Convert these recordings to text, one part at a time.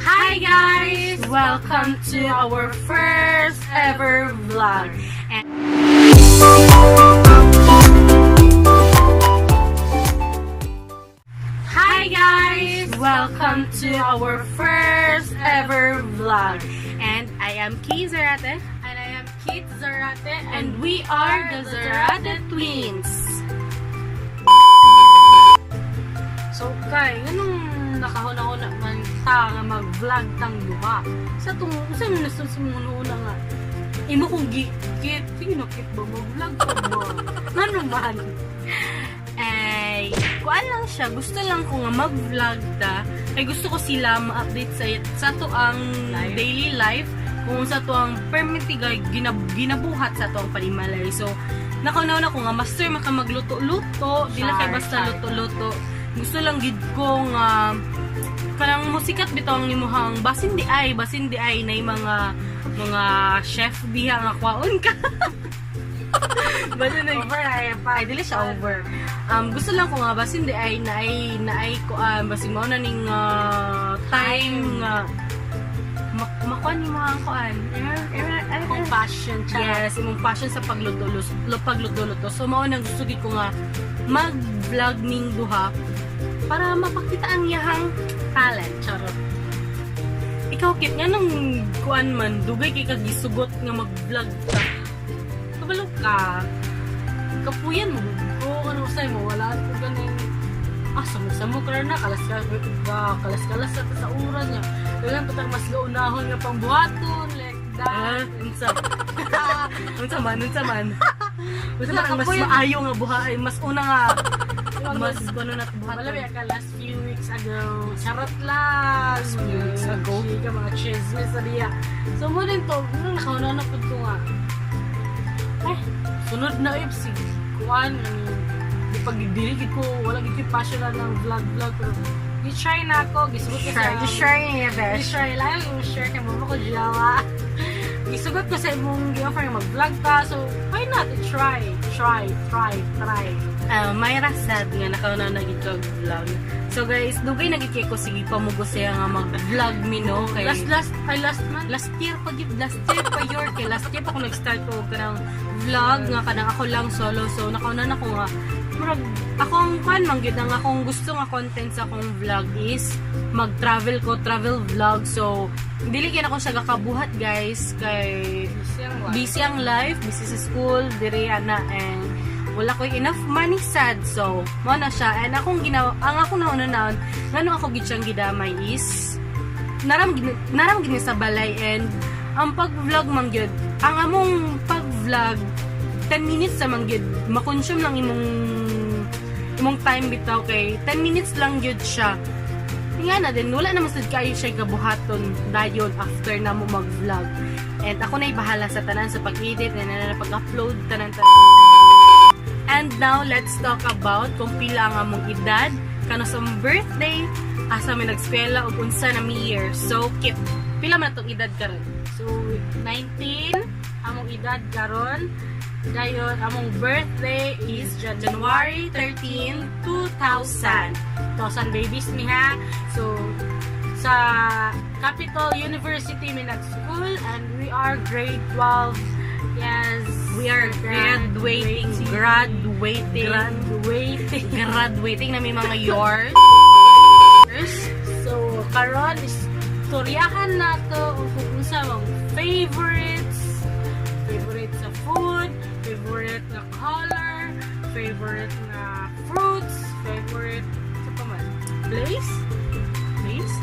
Hi guys! Welcome to our first ever vlog. And Hi guys! Welcome to our first ever vlog. And I am Kay Zarate. And I am Kate Zarate. And we are the Zarate Twins. So, kay, nganong nakahuna-huna man ta nga mag-vlog tang duha? Sa tung, usa man na sa una nga, imo kong gikit, sige na kit ba, mag-vlog ka ba? Ngano man? Ay, kuan lang siya. Gusto lang ko nga mag-vlog ta. Ay, gusto ko sila ma-update sa to ang Life. Daily life kung sa to ang permanente gay ginabuhat sa to ang panimalay. So, nakaunaw na ko nga master maka magluto-luto, dili kay Char, basta char. luto-luto. Gusto lang gid ko nga kanang musikat bitaw ang imuhang basin di ay nay mga chef diha nga kwaon ka. Basta nag Over ay pa. Ay, dili siya over. Gusto lang ko nga, basin di ay naay, naay ko, basin mo na ning time nga, makuan ni mga kuan. Akong passion, char. Yes, imong passion sa pagluto-luto. So, mao nang gusto gid ko nga mag-vlog ning duha para mapakita ang iyahang talent. Charot. Ikaw, Kit, nga nang kuan man, dugay kay kag gisugot nga mag-vlog ka. Kabalo ka. Kapuyan mo. Oo, ano sa'yo mo, wala ko ganing samo-samo ka na, kalas-kalas, ba, kalas-kalas sa oras niya. Kailan pa tang mas gaunahon nga pangbuhaton, like Ah, that. unsa? Unsa man, unsa man. Unsa man ang mas Kapuyan. maayo nga buhay, mas una nga mas kuno na buhaton. Wala ba ka last few weeks ago? Charot lang! Last few weeks ago? Chika, mga chismis sa diya. So mo din to, nung nakauna na pud ko nga. Eh, sunod na ib si Kuan, di pag dili gid ko, wala gid ko passion na ng vlog vlog pero gi-try na ako, gisugot ko sa Just try your best. Gi-try lang, yung share kay mama ko jawa. Gisugot ko sa imong gi-offer nga mag-vlog ka, so why not try, try, try, try. Myra sad nga nakauna na gid kog vlog. So guys, dugay na gid kay ko sige pamugo siya nga mag-vlog mi, no, kay Last last ay last month. Last year pa gid, last year pa yor kay last year pa ako nag-start ko kanang vlog nga kanang ako lang solo. So nakauna na ko nga murag akong kuan man gid, ang akong gusto nga content sa akong vlog is mag-travel ko, travel vlog. So dili kay na ko siya gakabuhat, guys, kay busy ang life, busy sa school, diri ana, and wala ko enough money sad. So, mo na siya. And akong ginawa, ang akong nauna naon, ngano ako gid siyang gidamay is naram gid sa balay and ang pag-vlog man gyud, ang among pag-vlog 10 minutes sa man gyud, makonsume lang imong time bitaw kay 10 minutes lang gyud siya. Nga na din, wala naman sad kayo siya gabuhaton dayon after na mo mag-vlog. And ako na'y bahala sa tanan sa pag-edit and na pag-upload tanan tanan. And now, let's talk about kung pila ang among edad, kano sa among birthday, asa may nag-eskwela, ug unsa na mi year. So, Kit, pila man atong edad karon? So 19 among edad karon. Dayon among birthday is January 13, 2000. 2000 babies mi ha. So sa Capital University mi nag-school and we are grade 12. Yes. We are graduating, graduating, Graduating. Graduating na may mga yours. So karon istoryahan nato kung unsa ang favorites, favorite sa food, favorite na color, favorite na fruits, favorite sa pa man place. Place?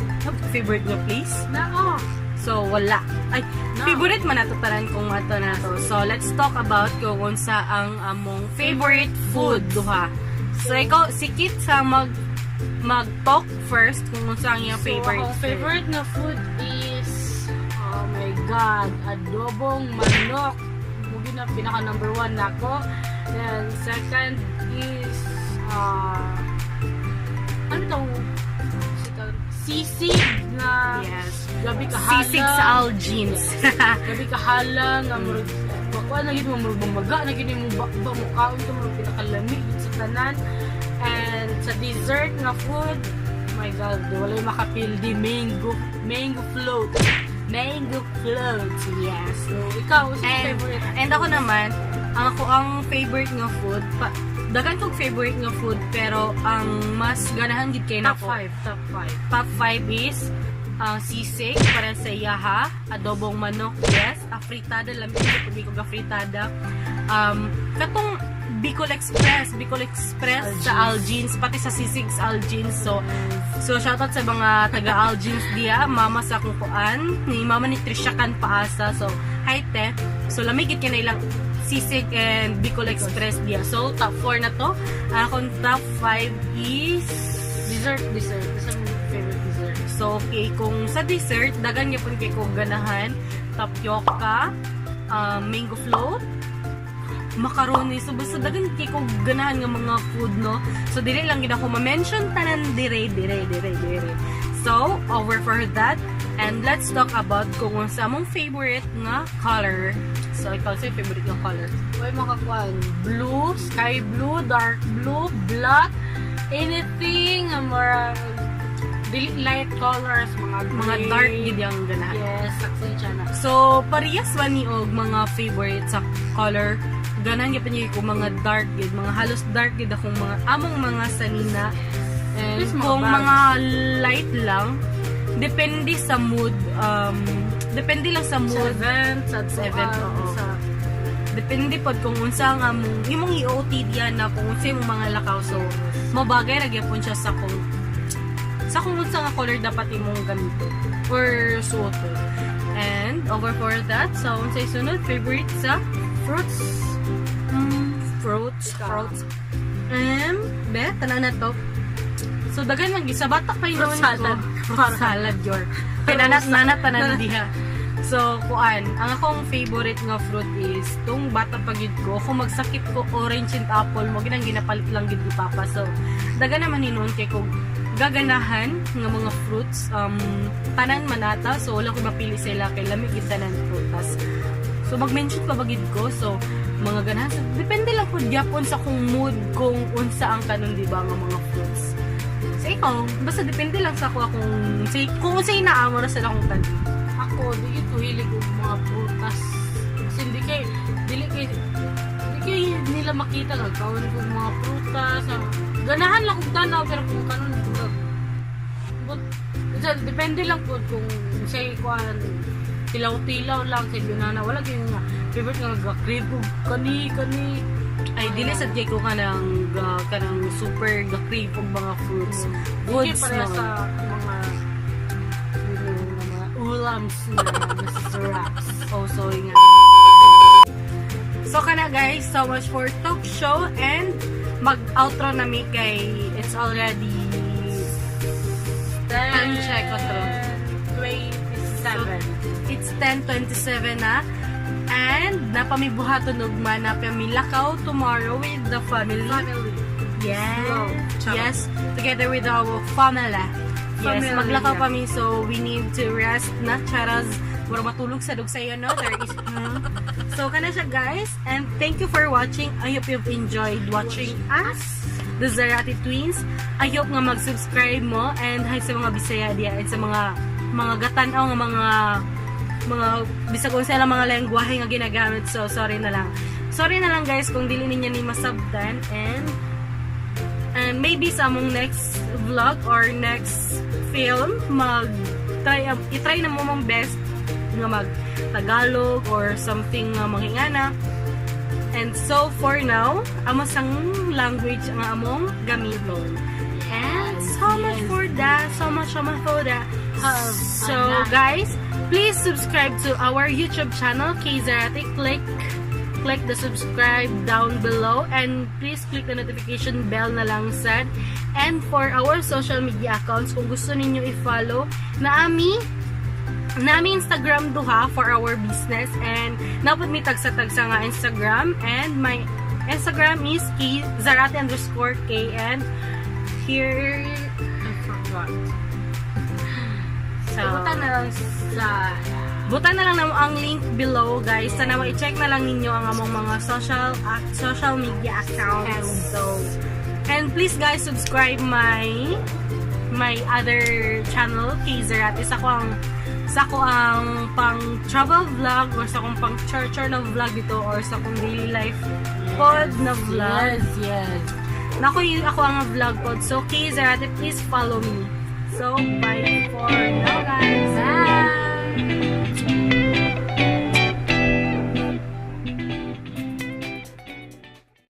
Favorite nga place? Na oh. So, wala. Ay, No. Favorite man nato tanan kung ato na to. So, let's talk about kung unsa ang among favorite food duha. So, ikaw, si Kit sa mag-talk first kung unsa ang iyang So, favorite akong food. Favorite na food is, oh my God, adobong manok. Mugi na pinaka number one nako. Then second is ano tong sisig na gabi kahala. Sisig sa Algenes. Gabi kahala nga murag makuha na gid mo, murag mamaga na gid mo bakba mo kaon to, murag pinakalami gid sa tanan. And sa dessert nga food, My God, walay makapildi. Mango, mango float. Mango float, yes. So, ikaw, sa favorite? And ako naman, ang ako ang favorite nga food, pa, daghan kog favorite nga food, pero ang mas ganahan gid kay Top nako. 5, top 5. Top 5 is ang sisig para sa iyaha, adobong manok, yes, afritada, lami ko pag ko afritada. Katong Bicol Express, Bicol Express sa Algins, pati sa sisig sa Algins. So shoutout sa mga taga Algins diya, mama sa akong kuan, ni mama ni Trisha Kan Paasa. So, hi te. So lami gid kay na ilang sisig and Bicol Express diya. So, top 4 na to. Akong top 5 is Dessert, dessert. Isa mong favorite dessert? So, okay, kung sa dessert, dagan gyapon kay kog ganahan, tapioca, mango float, macaroni. So, basta dagan kay kog ganahan nga mga food, no? So, dili lang gid ako ma-mention tanan dire, dire, dire, dire. So, over for that. And let's talk about kung unsa among favorite nga color. So, ikaw, sa favorite nga color? Uy, makakuan. Blue, sky blue, dark blue, black, anything, mga dili light colors, mga Mga gray. dark gid yung ganahan. Yes, saksi siya na. So, parehas ba ni og mga favorite sa color? Ganahan gyud ko mga dark gid, mga halos dark gid akong mga among mga sanina. And Please, mga kung bags. mga light lang, depende sa mood, depende lang sa Sa mood. event, sa Sa event, oo. Sa, Depende pod kung unsa ang among imong i-OOTD yan na kung unsa imong mga lakaw. So, mabagay ra gyapon siya sa kung unsa nga color dapat imong gamiton or suoton. And over for that, so unsay sunod favorite sa fruits. Fruits, Ikaw. Fruits. Be, tanan na to. So daghan man gyud sa bata pa yun Fruit salad. ko. Fruit salad your. Pinanat nanat tanan diha. So kuan, ang akong favorite nga fruit is tung bata pa gyud ko, kung magsakit ko, orange and apple mo ginang ginapalit lang gyud ni Papa. So daghan naman hinuon kay kog gaganahan nga mga fruits, tanan manata, so wala ko mapili sila kay lami gid tanan prutas. So mag-mention pa ba gid ko, so mga ganahan. So, depende lang pud gyapon sa kung mood kung unsa ang kanon, di ba, nga mga fruits. So ikaw, basta depende lang sa ako kung say, kung unsay naamo ra sa akong tanan. Ako, di ko hilig og mga prutas. Kasi hindi kay, dili kay, hindi kay nila makita nga kaon kong mga prutas. Ah, ganahan lang kong tanaw, pero kung kanon, murag, but, kasi depende lang po kung say kuan tilaw-tilaw lang kay banana, wala kay nga favorite nga ga-crave ko kani kani. Ay, dili sad kay ko kanang kanang super ga-crave og mga fruits. Hindi Goods pareha no. sa mga mga ulams na masarap. Oh, sorry nga. So kana guys, so much for talk show and mag-outro na mi kay it's already Time check ko to. 27. It's 10:27 na. And napamibuhaton ugma, napamilakaw tomorrow with the family. Family. Yes. Slow. Charot. Yes, together with our family. Yes, Family, maglakaw yeah. kami, so we need to rest na, charas. Mura matulog sa dugsayo, no? There is So kana siya guys, and thank you for watching. I hope you've enjoyed watching us, the Zarate Twins. I hope nga mag-subscribe mo and hi sa mga Bisaya diya and sa mga gatan-aw nga mga bisag unsa lang mga lengguwahe nga ginagamit. So sorry na lang. Sorry na lang guys kung dili ninyo ni masabtan and maybe sa among next vlog or next film mag try i-try na mo mong best nga mag Tagalog or something nga mga ingana. And so for now, amo sang language ang among gamiton. And so much for that, so much, so much for that. Have a So nice- guys, please subscribe to our YouTube channel, K Zarate. Click the subscribe down below and please click the notification bell na lang sad. And for our social media accounts, kung gusto ninyo i-follow, naami Instagram duha for our business and napod mi tagsa-tagsa nga Instagram, and my Instagram is K Zarate_K and here I forgot. So, Ibutan na lang sa butan na lang namo ang link below, guys. Sana ma-check na lang ninyo ang among mga social media accounts. So, and please guys, subscribe my my other channel, Kay Zarate, sa ako ang pang travel vlog or sa akong pang char na vlog dito or sa akong daily life pod na vlog. Nako yung ako ang vlog pod. So, Kay Zarate, please follow me. So, bye for now, guys. Bye!